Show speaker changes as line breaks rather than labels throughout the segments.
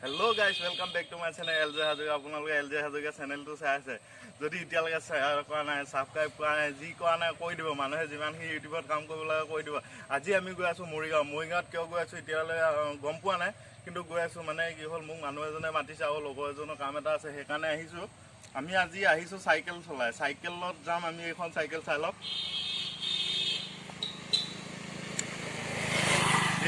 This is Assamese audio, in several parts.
Hello guys, welcome back to my channel L J Hazarika. আপোনালোকে এল জে হাজৰিকা চেনেলটো চাই আছে। যদি এতিয়ালৈকে শ্বেয়াৰ কৰা নাই, ছাবস্ক্ৰাইব কৰা নাই, যি কৰা নাই কৰি দিব। মানুহে যিমানখিনি ইউটিউবত কাম কৰিব লাগে কৰি দিব। আজি আমি গৈ আছোঁ মৰিগাঁও। মৰিগাঁৱত কিয় গৈ আছোঁ এতিয়ালৈ গম পোৱা নাই, কিন্তু গৈ আছোঁ। মানে কি হ'ল, মোক মানুহ এজনে মাতিছে আৰু লগৰ এজনৰ কাম এটা আছে, সেইকাৰণে আহিছোঁ। আমি আজি আহিছোঁ চাইকেল চলাই, চাইকেলত যাম আমি। এইখন চাইকেল চাই লওক।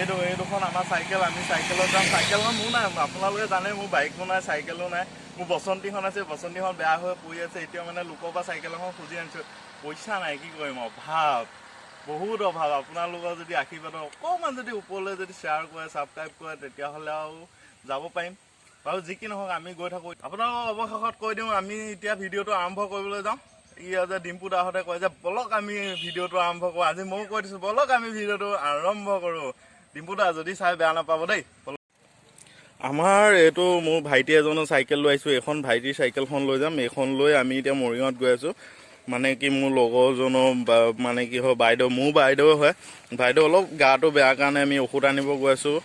এইটোখন আমাৰ চাইকেল। আমি চাইকেলত যাম। চাইকেলখন মোৰ নাই, আপোনালোকে জানে মোৰ বাইকো নাই, চাইকেলো নাই। মোৰ বসন্তীখন আছে, বসন্তীখন বেয়া হৈ পৰি আছে এতিয়া। মানে লোকৰ পৰা চাইকেল এখন খুজি আনিছোঁ, পইচা নাই, কি কৰিম। অভাৱ, বহুত অভাৱ। আপোনালোকৰ যদি আশীৰ্বাদৰ অকণমান যদি ওপৰলৈ যদি শ্বেয়াৰ কৰে, ছাবস্ক্ৰাইব কৰে, তেতিয়াহ'লে আৰু যাব পাৰিম। বাৰু যি কি নহওক, আমি গৈ থাকোঁ। আপোনালোকক অৱশেষত কৈ দিওঁ, আমি এতিয়া ভিডিঅ'টো আৰম্ভ কৰিবলৈ যাওঁ। ই যে ডিম্পু দাহঁতে কয় যে বলক আমি ভিডিঅ'টো আৰম্ভ কৰোঁ, আজি ময়ো কৈ দিছোঁ, বলক আমি ভিডিঅ'টো আৰম্ভ কৰোঁ। ডিম্পু দা যদি চাই বেয়া নাপাব দেই। আমাৰ এইটো মোৰ ভাইটি এজনৰ চাইকেল লৈ আহিছোঁ। এইখন ভাইটিৰ চাইকেলখন লৈ যাম। এইখন লৈ আমি এতিয়া মৰিগাঁৱত গৈ আছোঁ। মানে কি, মোৰ লগৰজনৰ মানে কি হয়, বাইদেউ, মোৰ বাইদেউ হয়, বাইদেউ অলপ গাটো বেয়া কাৰণে আমি ঔষধ আনিব গৈ আছোঁ।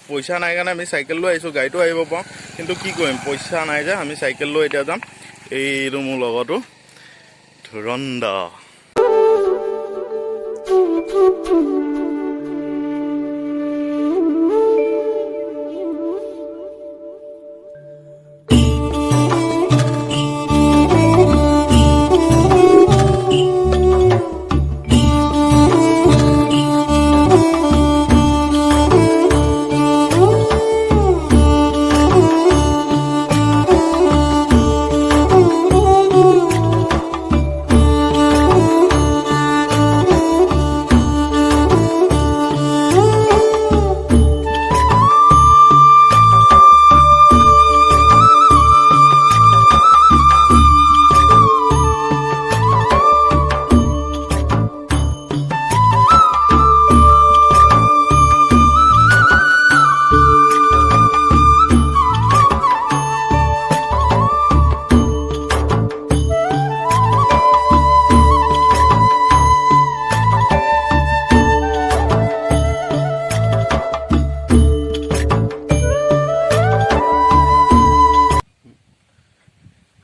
পইচা নাই কাৰণে আমি চাইকেল লৈ আহিছোঁ। গাড়ীটো আহিব পাৰোঁ, কিন্তু কি কৰিম, পইচা নাই যে। আমি চাইকেল লৈ এতিয়া যাম। এইটো মোৰ লগৰটো ধুৰন্ধ।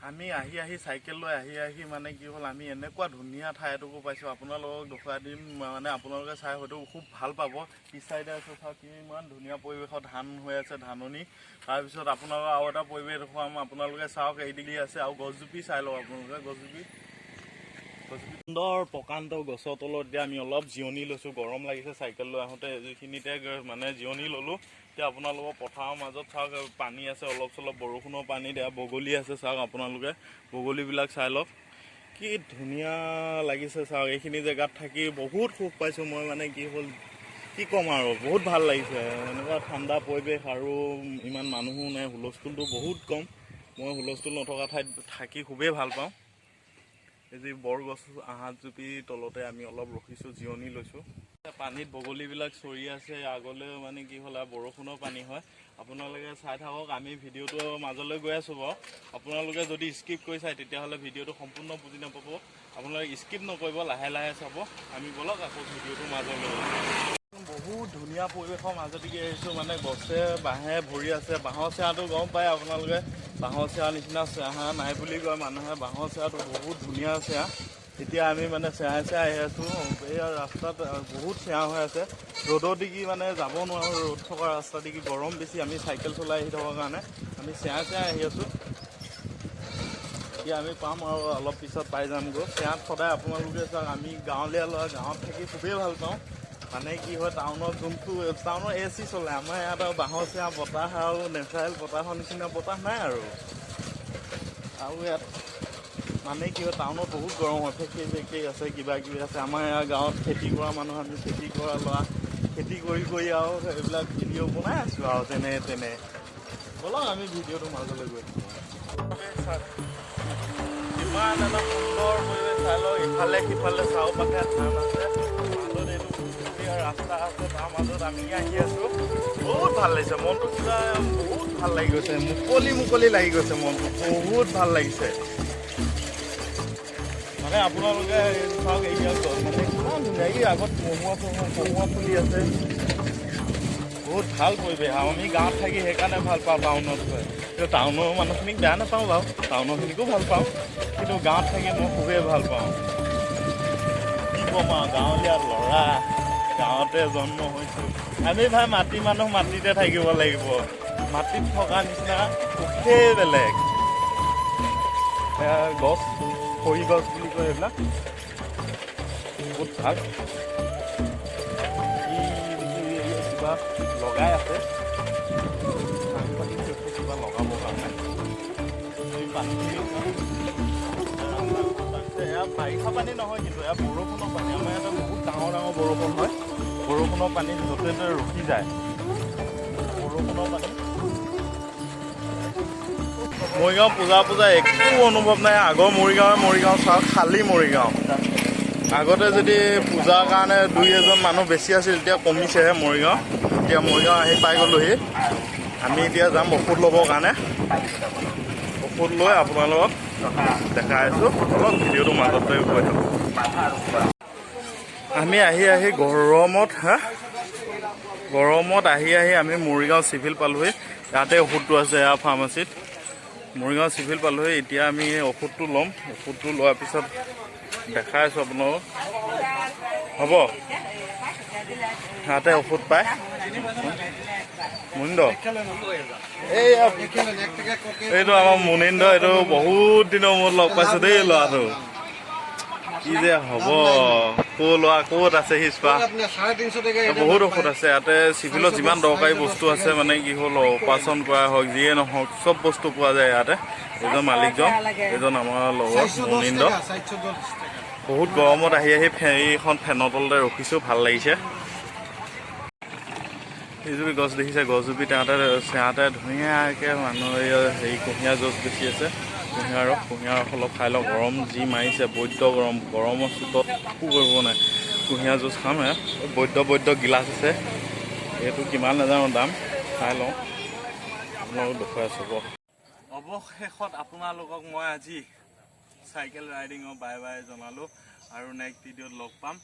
আমি আহি আহি চাইকেল লৈ আহি আহি মানে কি হ'ল, আমি এনেকুৱা ধুনীয়া ঠাই এটুকু পাইছোঁ, আপোনালোকক দেখুৱাই দিম। মানে আপোনালোকে চাই হয়তো খুব ভাল পাব। পিছ চাইডে আছে চাওক, কিমান ধুনীয়া পৰিৱেশত ধান হৈ আছে, ধাননি। তাৰপিছত আপোনালোকক আৰু এটা পৰিৱেশ দেখুৱাম, আপোনালোকে চাওক। এইদিগি আছে আৰু গছজুপি চাই লওক আপোনালোকে। গছজুপি গছজুপি সুন্দৰ প্ৰকাণ্ড গছৰ তলত এতিয়া আমি অলপ জিৰণি লৈছোঁ। গৰম লাগিছে চাইকেল লৈ আহোঁতে, এইখিনিতে মানে জিৰণি ল'লোঁ। এতিয়া আপোনালোকৰ পথাৰৰ মাজত চাওক, পানী আছে অলপ চলপ, বৰষুণৰ পানী। এতিয়া বগলী আছে, চাওক আপোনালোকে, বগলীবিলাক চাই লওক। কি ধুনীয়া লাগিছে চাওক। এইখিনি জেগাত থাকি বহুত সুখ পাইছোঁ মই। মানে কি হ'ল, কি ক'ম আৰু, বহুত ভাল লাগিছে। এনেকুৱা ঠাণ্ডা পৰিৱেশ আৰু ইমান মানুহো নাই, হুলস্থুলটো বহুত কম। মই হুলস্থুল নথকা ঠাইত থাকি খুবেই ভাল পাওঁ। এই যি বৰগছ আঁহতজুপিৰ তলতে আমি অলপ ৰখিছোঁ, জিৰণি লৈছোঁ। পানীত বগলীবিলাক চৰি আছে। আগলৈ মানে কি হ'ল, আৰু বৰষুণৰ পানী হয়। আপোনালোকে চাই থাকক, আমি ভিডিঅ'টোৰ মাজলৈ গৈ আছোঁ বাৰু। আপোনালোকে যদি স্কিপ কৰি চায়, তেতিয়াহ'লে ভিডিঅ'টো সম্পূৰ্ণ বুজি নাপাব। আপোনালোকে স্কিপ নকৰিব, লাহে লাহে চাব। আমি ব'লক আকৌ ভিডিঅ'টোৰ মাজলৈ। বহুত ধুনীয়া পৰিৱেশৰ মাজেদি আহিছোঁ। মানে গছে বাঁহে ভৰি আছে। বাঁহৰ চেয়াটো গম পায় আপোনালোকে, বাঁহৰ চেয়াৰ নিচিনা চেয়া নাই বুলি কয় মানুহে। বাঁহৰ চেয়াটো বহুত ধুনীয়া চেয়া। এতিয়া আমি মানে চেয়াই চেয়াই আহি আছোঁ। এই ৰাস্তাত বহুত চেয়া হৈ আছে। ৰ'দৰ দিগি মানে যাব নোৱাৰোঁ, ৰ'দ থকা ৰাস্তা দিগি গৰম বেছি। আমি চাইকেল চলাই আহি থকাৰ কাৰণে আমি চেয়া চেয়াই আহি আছোঁ। এতিয়া আমি পাম আৰু অলপ পিছত পাই যামগৈ। চেয়াত সদায় আপোনালোকে চাওক, আমি গাঁৱলীয়া ল'ৰা, গাঁৱত থাকি খুবেই ভাল পাওঁ। মানে কি হয়, টাউনত যোনটো টাউনৰ এ চি চলে, আমাৰ ইয়াত আৰু বাঁহৰ চেয়া বতাহ আৰু নেচাৰেল বতাহৰ নিচিনা বতাহ নাই আৰু। আৰু ইয়াত মানে কি হয়, টাউনত বহুত গৰম হয়, ফেক্টৰী চেক্টৰী আছে, কিবা কিবি আছে। আমাৰ ইয়াৰ গাঁৱত খেতি কৰা মানুহ, আমি খেতি কৰা ল'ৰা, খেতি কৰি কৰি আৰু এইবিলাক ভিডিঅ' বনাই আছোঁ আৰু যেনে তেনে। ব'লক আমি ভিডিঅ'টোৰ মাজলৈ গৈ থাকোঁ। ইমান এটা সুন্দৰ পৰিৱেশ চাই লওক। ইফালে সিফালে চাৰিওপাশে ধান আছে, মাজত এইটো ধুনীয়া ৰাস্তা আছে, তাৰ মাজত আমি আহি আছোঁ। বহুত ভাল লাগিছে মনটো, কিবা বহুত ভাল লাগি গৈছে, মুকলি মুকলি লাগি গৈছে মনটো, বহুত ভাল লাগিছে। মানে আপোনালোকে চাওক, এইবিলাক মানে কিমান ধুনীয়া। এই আগত কহুৱা কহুৱা ফুলি আছে। বহুত ভাল পৰিৱেশ। আৰু আমি গাঁৱত থাকি সেইকাৰণে ভাল পাওঁ টাউনতকৈ। কিন্তু টাউনৰ মানুহখিনিক বেয়া নাপাওঁ বাৰু, টাউনৰখিনিকো ভাল পাওঁ, কিন্তু গাঁৱত থাকি মই খুবেই ভাল পাওঁ। কি ক'ম আৰু, গাঁৱলীয়া ল'ৰা, গাঁৱতে জন্ম হৈছোঁ আমি। ভাই মাটি মানুহ, মাটিতে থাকিব লাগিব। মাটিত থকা নিচিনা সুখেই বেলেগ। এয়া গছ, খৰি গছ বুলি কয় এইবিলাক, বহুত ভাল। ই কিবা লগাই আছে, চাং পাতি থৈছে কিবা লগাবৰ কাৰণে। এই পানীখিনি, এয়া বাৰিষা পানী নহয় কিন্তু, এয়া বৰষুণৰ পানী। আমাৰ ইয়াতে বহুত ডাঙৰ ডাঙৰ বৰষুণ হয়, বৰষুণৰ পানী য'তে ত'তে ৰখি যায়, বৰষুণৰ পানী। মৰিগাঁও পূজা পূজা একো অনুভৱ নাই। আগৰ মৰিগাঁৱে মৰিগাঁও চাওক, খালী মৰিগাঁও। আগতে যদি পূজাৰ কাৰণে দুই এজন মানুহ বেছি আছিল, এতিয়া কমিছেহে মৰিগাঁও। এতিয়া মৰিগাঁও আহি পাই গ'লোহি আমি। এতিয়া যাম ঔষধ ল'বৰ কাৰণে। ঔষধ লৈ আপোনালোকক দেখাই আছোঁ অলপ, ভিডিঅ'টোৰ মাজতে গৈ থাকোঁ। আমি আহি আহি গৰমত, হা, গৰমত আহি আহি আমি মৰিগাঁও চিভিল পালোহি। ইয়াতে ঔষধটো আছে, এয়া ফাৰ্মাচীত। মৰিগাঁও চিভিল পালোহি। এতিয়া আমি ঔষধটো ল'ম। ঔষধটো লোৱাৰ পিছত দেখাই আছোঁ আপোনালোকক। হ'ব, ইয়াতে ঔষধ পায়। মুনিন্দ, এইয়া এইটো আমাৰ মুনিন্দ। এইটো বহুত দিনৰ মূৰত লগ পাইছো দেই ল'ৰাটো। কি যে হ'ব, ক' ল'ৰা ক'ত আছে সি চোৱা।
350 টকা।
বহুত ঔষধ আছে ইয়াতে চিভিলত। যিমান দৰকাৰী বস্তু আছে, মানে কি হ'ল, অপাৰেশ্যন কৰা হওক, যিয়ে নহওক, চব বস্তু পোৱা যায় ইয়াতে। এজন মালিকজন, এজন আমাৰ লগৰ মুনিন্দ।
410 টকা।
বহুত গৰমত আহি আহি এইখন ফেনৰ তলতে ৰখিছোঁ, ভাল লাগিছে। এইজুপি গছ দেখিছে? গছজুপি তাহাঁতে চেয়াতে ধুনীয়াকৈ মানুহ এই হেৰি কুঁহিয়াৰ জুচ বেচি আছে, কুঁহিয়াৰ ৰস। কুঁহিয়াৰ ৰস অলপ খাই লওঁ। গৰম যি মাৰিছে, বৈদ্য গৰম। গৰমৰ চোতত একো কৰিব নাই। কুঁহিয়াৰ জুচ খাম। হে, বৈদ্য বৈদ্য গিলাচ আছে। এইটো কিমান নাজানো দাম, খাই লওঁ, আপোনালোকক দেখুৱাই আছোঁ। হ'ব, অৱশেষত আপোনালোকক মই আজি চাইকেল ৰাইডিঙৰ বাই বাই জনালোঁ আৰু নেক্সট ভিডিঅ'ত লগ পাম।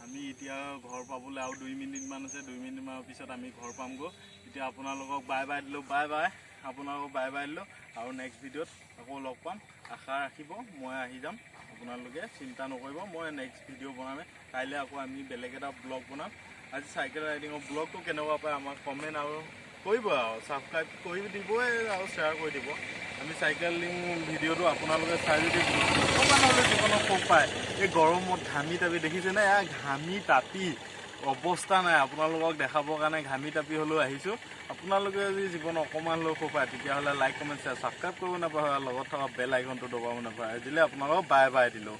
আমি এতিয়া ঘৰ পাবলৈ আৰু 2 মিনিটমান আছে। 2 মিনিটমানৰ পিছত আমি ঘৰ পামগৈ। এতিয়া আপোনালোকক বাই বাই দিলোঁ, বাই বাই। আপোনালোকক বাই বাই দিলোঁ আৰু নেক্সট ভিডিঅ'ত আকৌ লগ পাম। আশা ৰাখিব, মই আহি যাম, আপোনালোকে চিন্তা নকৰিব। মই নেক্সট ভিডিঅ' বনামেই। কাইলৈ আকৌ আমি বেলেগ এটা ব্লগ বনাম। আজি চাইকেল ৰাইডিঙৰ ব্লগটো কেনেকুৱা পায় আমাক কমেণ্ট আৰু কৰিব আৰু ছাবস্ক্ৰাইব কৰি দিবই আৰু শ্বেয়াৰ কৰি দিব। আমি চাইকেলিং ভিডিঅ'টো আপোনালোকে চাই যদি অকণমান হ'লেও জীৱনত সুখ পায়, এই গৰমত ঘামি তাপি দেখিছেনে, এয়া ঘামি তাপি অৱস্থা নাই, আপোনালোকক দেখাবৰ কাৰণে ঘামি তাপি হ'লেও আহিছোঁ। আপোনালোকে যদি জীৱনত অকণমান হ'লেও সুখ পায়, তেতিয়াহ'লে লাইক, কমেণ্ট, শ্বেয়াৰ, ছাবস্ক্ৰাইব কৰিব নাপাহৰে আৰু লগত থকা বেল আইকনটো দবাব নাপাহৰে। আজিলৈ আপোনালোকক বাই বাই দিলোঁ।